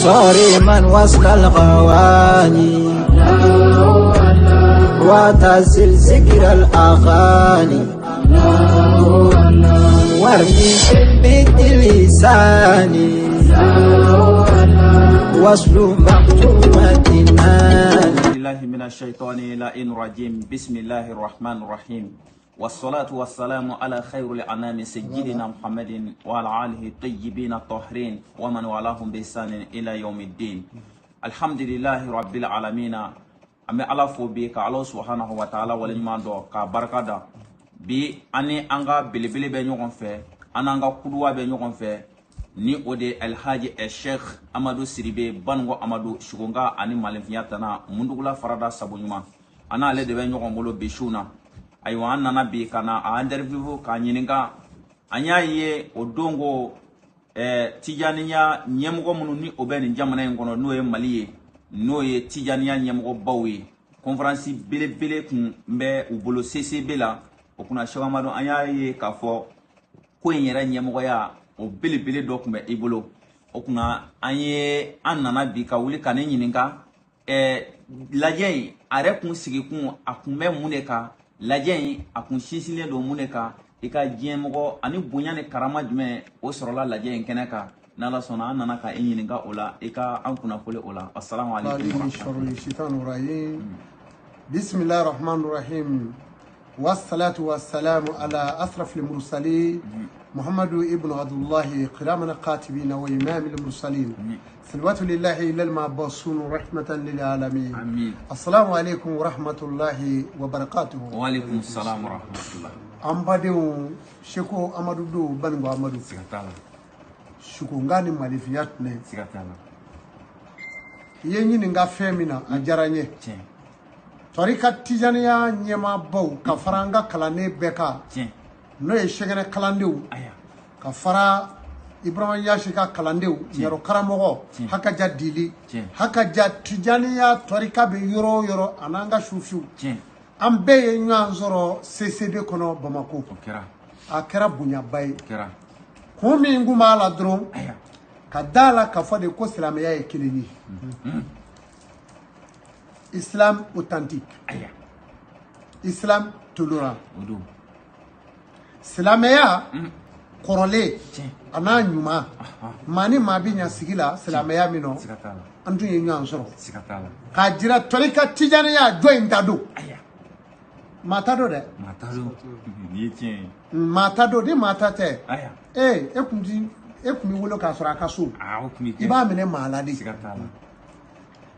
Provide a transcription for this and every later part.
صارما وسط الغواني وتسل ذكر الأغاني وارمي باللسان وصل مختومة. بالله من الشيطان اللعين الرجيم. بسم الله الرحمن الرحيم، والصلاة والسلام على خير الأنام سيدنا محمد وعلى آله الطيبين الطاهرين ومن والاهم بإحسان إلى يوم الدين. الحمد لله رب العالمين. An bɛ Ala fo bi ka Ala subhanahu wa ta'ala waleɲuman dɔn k'a barika da. Bi an ni an ka belebele bɛ ɲɔgɔn fɛ, an n'an ka kuduwa bɛ ɲɔgɔn fɛ, ni o de ye Alhaji Sheikh Amadu Sidibe Banugo Amadu Sugunga ani Malenfiya tana Mundugula farada sabo ɲuman. An n'ale de bɛ ɲɔgɔn bolo bi su na. Ayiwa, an nana bi ka na a interview k'a ɲininka. An y'a ye o don ko Tijaniya ɲɛmɔgɔ minnu ni o bɛ nin jamana in kɔnɔ, n'o ye Mali ye, n'o ye Tijaniya ɲɛmɔgɔbaw ye, conférence belebele kun bɛ u bolo CCB la. O kunna, Cheikh Amadu, an y'a ye k'a fɔ ko in yɛrɛ ɲɛmɔgɔya o belebele dɔ tun bɛ i bolo. O kunna, an ye an nana bi ka wuli ka ne ɲininka lajɛ in a yɛrɛ kun sigikun a kun bɛ mun de kan, lajɛ in a kun sinsinnen don mun de kan, i ka diɲɛmɔgɔ ani bonya ni karama jumɛn o sɔrɔla lajɛ in kɛnɛ kan. N'Ala sɔnna, an nana ka e ɲininka o la, i ka an kunnafoni o la. Asalamu alaikum. من شر الشيطان الرجيم. بسم الله الرحمن الرحيم، والصلاة والسلام على أشرف المرسلين محمد ابن عبد الله كرام الكاتبين وإمام المرسلين، صلوات لله إلى المبعوثون رحمة للعالمين. آمين. السلام عليكم ورحمة الله وبركاته. وعليكم السلام ورحمة الله. An badenw, Seko Amadu do Baningo Amadu Siga t'a la. Sukunga ni malifiya tɛnɛ. Siga t'a la. I ye ɲininka fɛn min na, a diyara n ye. Tarika Tijaniya ɲɛmaabaw ka fara an ka kalanden bɛɛ kan, n'o ye sɛgɛnɛ kalandenw, ka fara Ibrahima Yasi ka kalandenw, yɛrɛ karamɔgɔ Hakaja Dili, Hakaja Tijaniya tarika bɛ yɔrɔ o yɔrɔ, a n'an ka sufiw, an bɛɛ ye ɲɔgɔn sɔrɔ CCB kɔnɔ Bamako. O kɛra. A kɛra bonyaba ye. O kɛra. Kun min kun b'a la dɔrɔn, ka da la k'a fɔ de ko silamɛya ye kelen ye, islam authentique, islam tolérant, O don. Silamɛya kɔrɔlen a n'a ɲuman, maa ni maa bɛ ɲa sigi la silamɛya min nɔ. Siga t'a la. An tun ye ɲɔgɔn sɔrɔ Siga t'a la. k'a jira tɔrika Tijaniya jɔ in ta don. Maa ta don dɛ. Maa ta don, nin ye tiɲɛ ye. Maa ta don, ni maa ta tɛ, ee e kun ti e kun bɛ wolo k'a sɔrɔ a ka so. Aa, o tun bɛ kɛ. I b'a minɛ maa la de. Siga t'a la,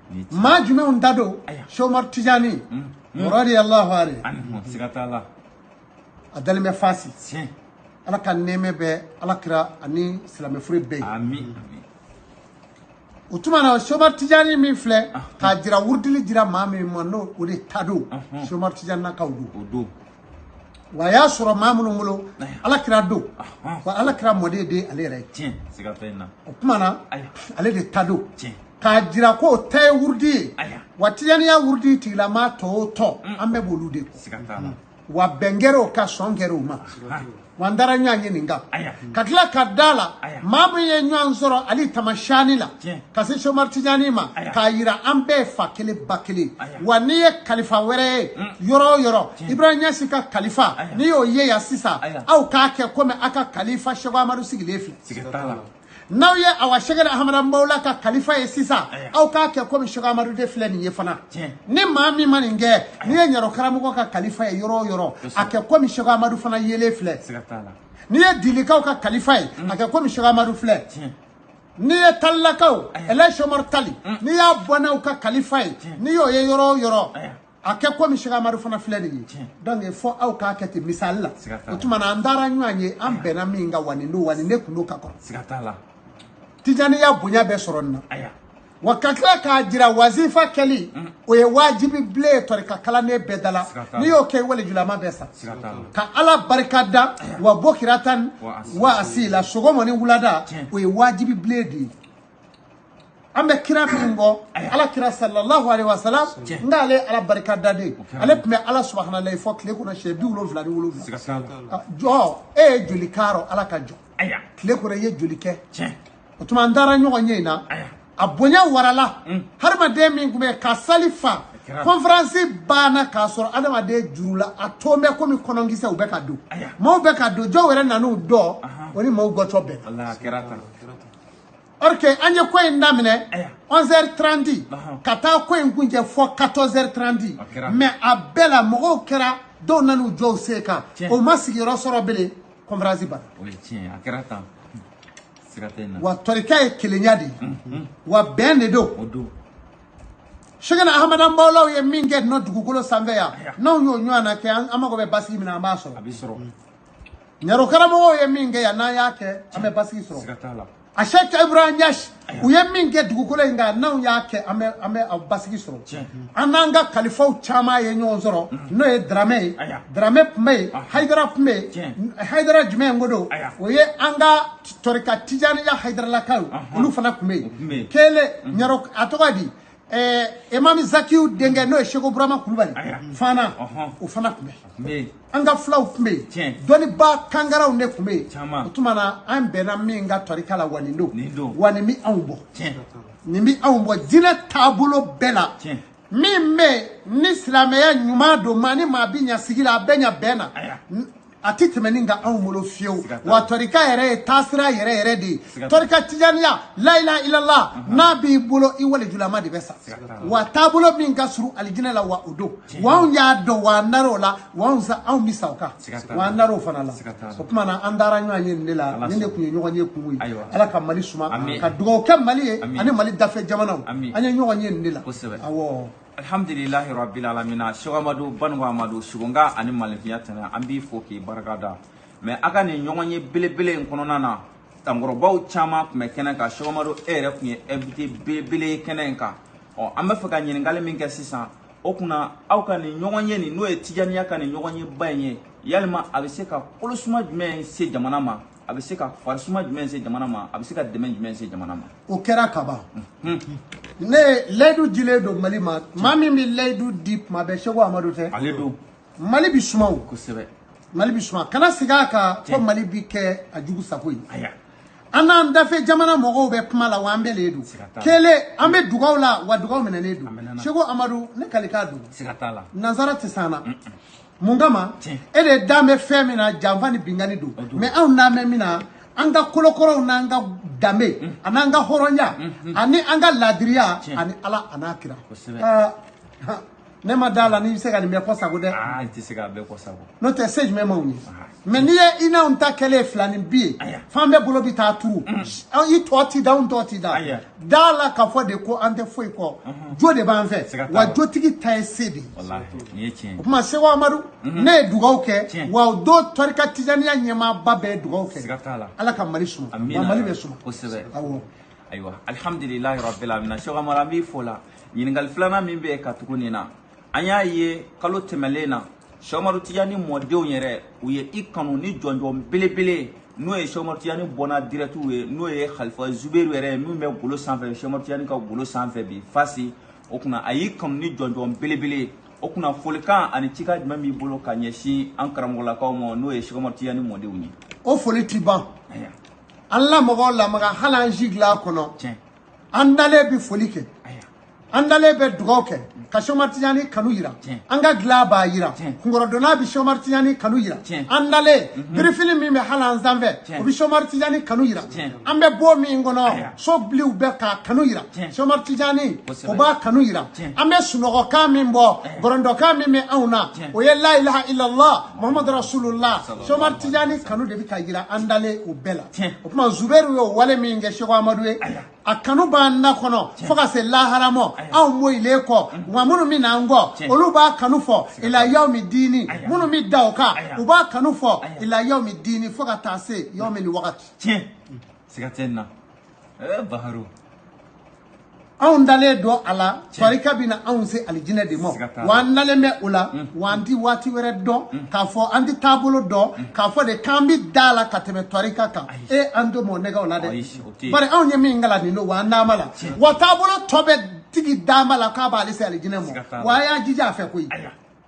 nin ye tiɲɛ. Maa jumɛnw ta don? Somar Tijani radiyallahu anhu. Ani siga t'a la. A dalen bɛ Fasi. Ala ka nɛɛmɛ bɛ Ala kira ani silamɛfure bɛɛ ye. Ami, ami. O tuma na, Somar Tijani min filɛ k'a jira, wurudili jira maa min ma, n'o o de ta don, Somar Tijani nakaw don. O don. Wa a y'a sɔrɔ maa minnu bolo, Ala kira don, wa Ala kira mɔden de ye ale yɛrɛ ye. Tiɲɛ, siga tɛ in na. O tuma na, ale de ta don k'a jira k'o ta ye wurudi ye. Wa Tijaniya wurudi tigilamaa tɔ o tɔ, an bɛɛ b'olu de kɔ. Siga t'a la. Wa bɛn kɛra o kan, sɔn kɛra o ma. Wa n taara ɲɔgɔn ye nin kan, ka tila ka da la, maa min ye ɲɔgɔn sɔrɔ ale tamasiyani la ka se Somar Tijani ma, k'a yira an bɛɛ ye fa kelen ba kelen. Wa n'i ye kalifa wɛrɛ ye yɔrɔ o yɔrɔ, Ibrahima Ɲasi ka kalifa, n'i y'o ye yan sisan, aw k'a kɛ komi aw ka kalifa Seko Amadu sigilen filɛ. Siga t'a la. N'aw ye awa Sɛgɛrɛ Ahamada Mbawula ka kalifa ye sisan, aw k'a kɛ komi Seko Amadu de filɛ nin ye fana. Ni maa min ma nin kɛ, n'i ye ɲɛrɔ karamɔgɔ ka kalifa ye yɔrɔ o yɔrɔ, a kɛ komi Seko Amadu fana yelen filɛ. Siga t'a la. N'i ye Dilikaw ka kalifa ye, a kɛ komi Seko Amadu filɛ. N'i ye Talilakaw, Ɛlɛ Sɔmari Tali, n'i y'a bɔnnaw ka kalifa ye, n'i y'o ye yɔrɔ o yɔrɔ, a kɛ komi Seko Amadu fana filɛ nin ye. Donc fɔ aw k'a kɛ ten misali la. Siga t'a la. O tuma na, an taara ɲɔgɔn ye, an bɛnna min kan, wa nin don, wa nin ne kun don ka kɔrɔ. Siga t'a la. Tijaniya bonya bɛɛ sɔrɔ nin na. Wa ka tila k'a jira wazifa kɛli, o ye wajibi bilen ye tɔrika kalanden bɛɛ da la. Siga t'a la. N'i y'o kɛ, i walijulama bɛɛ sa. Siga t'a la. Ka Ala barika da wa bokiratan Wa asila. wa asila, sɔgɔma ni wulada, o ye wajibi bilen de ye. An bɛ kira min kɔ, Ala kira sallallahu alaihi wa sallam, n k'ale Ala barika da de, kɛra. Ale tun bɛ Ala subahanallahi fɔ tile kɔnɔ siɲɛ 77. Siga t'a la. Ah, jɔ e ye joli k'a rɔ Ala ka jɔ tile kɔnɔ, i ye joli kɛ. O tuma, an taara ɲɔgɔn ye in na. A bonya warala. Hadamaden min tun bɛ ka sali fa, conférence banna k'a sɔrɔ adamaden juru la, a to bɛ komi kɔnɔnkisɛ, u bɛ ka don, maaw bɛ ka don, dɔw yɛrɛ nan'u dɔ, o ni maaw gɔtɔ bɛnna. Or que an ye ko in daminɛ 11h30 ka taa ko in kuncɛ fɔ 14h30, mais a bɛɛ la mɔgɔw kɛra, dɔw nan'u jɔ u sen kan, o ma sigiyɔrɔ sɔrɔ bilen, conférence banna. O ye tiɲɛ, a kɛra tan. Wa tɔrika ye kelenya de ye, wa bɛn de don. Sɛgɛnɛ Ahamadan Bawulaw ye min kɛ nɔ dugukolo sanfɛ yan, n'anw y'o ɲɔgɔn kɛ, an mago bɛ basigi min na, an b'a sɔrɔ. Ɲaro karamɔgɔw ye min kɛ yan, n'an y'a kɛ, an bɛ basigi sɔrɔ. A Cheikh Ibrahim Niass, u ye min kɛ dugukolo in kan, n'anw y'a kɛ, an bɛ basigi sɔrɔ. An n'an ka kalifaw caman ye ɲɔgɔn sɔrɔ, n'o ye Dramé ye, Dramé tun bɛ yen, Hayidara tun bɛ yen, Hayidara jumɛn ko don, o ye an ka tɔrika Tijaniya Hayidaralakaw ye, olu fana tun bɛ yen. Kelen ɲaro a tɔgɔ di, Imam Zakiyu denkɛ n'o ye Seko Burama Kulubali fana, o fana tun bɛ yen. An ka filaw tun bɛ yen, dɔnnibaa kangaraw de tun bɛ yen. O tuma na an bɛnna min ka tɔrika la, wa nin don, wa nin bɛ anw bɔ, nin bɛ anw bɔ diinɛ taabolo bɛɛ la. Min bɛ yen ni silamɛya ɲuman don, maa ni maa bɛ ɲɛ sigi la, a bɛ ɲɛ bɛn na, a ti tɛmɛ nin kan anw bolo fiyewu. Wa tɔrika yɛrɛ ye taasira yɛrɛ yɛrɛ de ye. Tɔrika Tijaniya, la ilaha illallah, n'a b'i bolo, i walejulama de bɛ sa. Wa taabolo min ka surun alijinɛ la, wa o don, wa anw y'a dɔn, wa an dar'o la, wa anw sa, anw bɛ sa o kan, wa an dar'o fana la. O tuma na an dara ɲɔgɔn ye nin de la, nin de tun ye ɲɔgɔn ye kun ye. Ala ka Mali suma, ka dugawu kɛ Mali ye ani Mali dafɛ jamanaw. An ye ɲɔgɔn ye nin de la. Awɔ. Alhamdulilahi rabbil alamina. Cheikh Amadou Banugo Amadou Sugunga ani Malifiya tɛnɛ, an b'i fo k'i barika da. Mais a ka nin ɲɔgɔn ye belebele in kɔnɔna na, tankɔrɔbaw caman tun bɛ kɛnɛ kan. Cheikh Amadou, e yɛrɛ tun ye invité belebele ye kɛnɛ in kan. Ɔ, an bɛ fɛ ka ɲininkali min kɛ sisan, o kunna aw ka nin ɲɔgɔn ye nin, n'o ye Tijaniya ka nin ɲɔgɔn ye ba in ye, yalima a bɛ se ka kolosuma jumɛn se jamana ma, a bɛ se ka farisuma jumɛn se jamana ma, a bɛ se ka dɛmɛ jumɛn se jamana ma? O kɛra kaban. Ne layidu dilen don Mali ma, maa min bɛ layidu di tuma bɛɛ, Seko Amadu tɛ. Ale don. Mali bi suma o. Kosɛbɛ. Mali bi suma. Kana segin a kan ko Mali bi kɛ a jugu sago ye. An n'an dafɛ jamana mɔgɔw bɛ kuma la, wa an bɛɛ le don. Kelen, an bɛ dugaw la, wa dugaw minɛnen don. Seko Amadu, ne kalikan don. Siga t'a la. Nansara tɛ s'an na. Mun kama e de dan bɛ fɛn min na, janfa ni binkanni don. Mais anw n'an bɛ min na, an ka kolokɔrɔw n'an ka danbe, ani an ka hɔrɔnya, ani an ka laadiriya, ani Ala a n'a kira. Ne ma da la n'i bɛ se ka nin bɛɛ kɔ sago dɛ. I tɛ se k'a bɛɛ kɔ sago. N'o tɛ se jumɛn m'anw ye. Mais n'i ye i n'anw ta kɛlen filanin bi ye, f'an bɛɛ bolo bɛ taa turu. I tɔ ti da, anw tɔ ti da. Da la k'a fɔ de ko an tɛ foyi kɔ. Jo de b'an fɛ, wa jotigi ta ye se de ye. O tuma Seko Amadu, ne ye dugawu kɛ, wa o don tɔrika Tijaniya ɲɛmaaba bɛɛ ye dugawu kɛ. Ala ka Mali suma, wa Mali bɛ suma. Kosɛbɛ. Awɔ. Ayiwa, alihamdulilahi rabbil alamin. Seko Amadu, an b'i fo la. Ɲininkali filanan min bɛ yen ka tugu nin na, an y'a ye kalo tɛmɛlen na, Cheikh Umaru Tijani mɔdenw yɛrɛ, u ye i kanu ni jɔnjɔn belebele, n'o ye Cheikh Umaru Tijani bɔnna direct ye, n'o ye Khalifa Zubairu yɛrɛ ye, min bɛ golo sanfɛ, Cheikh Umaru Tijani ka golo sanfɛ bi Fasi. O kunna a y'i kanu ni jɔnjɔn belebele. O kunna folikan ani cikan jumɛn b'i bolo ka ɲɛsin an karamɔgɔlakaw ma, n'o ye Cheikh Umaru Tijani mɔdenw ye? O foli ti ban. An la mɔgɔw lamaga, hali an si dilan kɔnɔ, an dalen bɛ foli kɛ, an dalen bɛ dugaw kɛ ka Cheikh Umaru Tijani kanu yira, an ka dilan b'a yira, kunkɔrɔdonna bɛ Cheikh Umaru Tijani kanu yira, an dalen birifini min bɛ hali an sanfɛ, o bɛ Cheikh Umaru Tijani kanu yira, an bɛ bon min kɔnɔ, so biliw bɛ k'a kanu yira, Cheikh Umaru Tijani o b'a kanu yira, an bɛ sunɔgɔkan min bɔ, gɔrɔndɔkan min bɛ anw na, o ye la ilaha illallah Muhammadu rasulullah. Cheikh Umaru Tijani kanu de bɛ ka yira an dalen o bɛɛ la. O tuma Zubairu y'o wale min kɛ Seko Amadu ye, a kanu b'an na kɔnɔ fo ka se lahara ma, anw moyilen kɔ, wa minnu bɛ n'an kɔ, olu b'a kanu fɔ ila yawmi diini, minnu bɛ da o kan, u b'a kanu fɔ ila yawmi diini fo ka taa se yawmi wagati. Tiɲɛ, siga tɛ nin na. Baharu, anw dalen don a la, tɔrika bɛ na anw se alijinɛ de ma, wa an dalen bɛ o la, wa an ti waati wɛrɛ dɔn k'a fɔ an ti taabolo dɔn k'a fɔ de k'an bɛ da la ka tɛmɛ tɔrika kan. E an to mɔ nɛgɛw la dɛ, bari anw ye min kalan nin don, wa an d'an la, wa taabolo tɔ bɛ tigi d'an la k'a b'ale se alijinɛ ma, wa a y'a jija a fɛ koyi.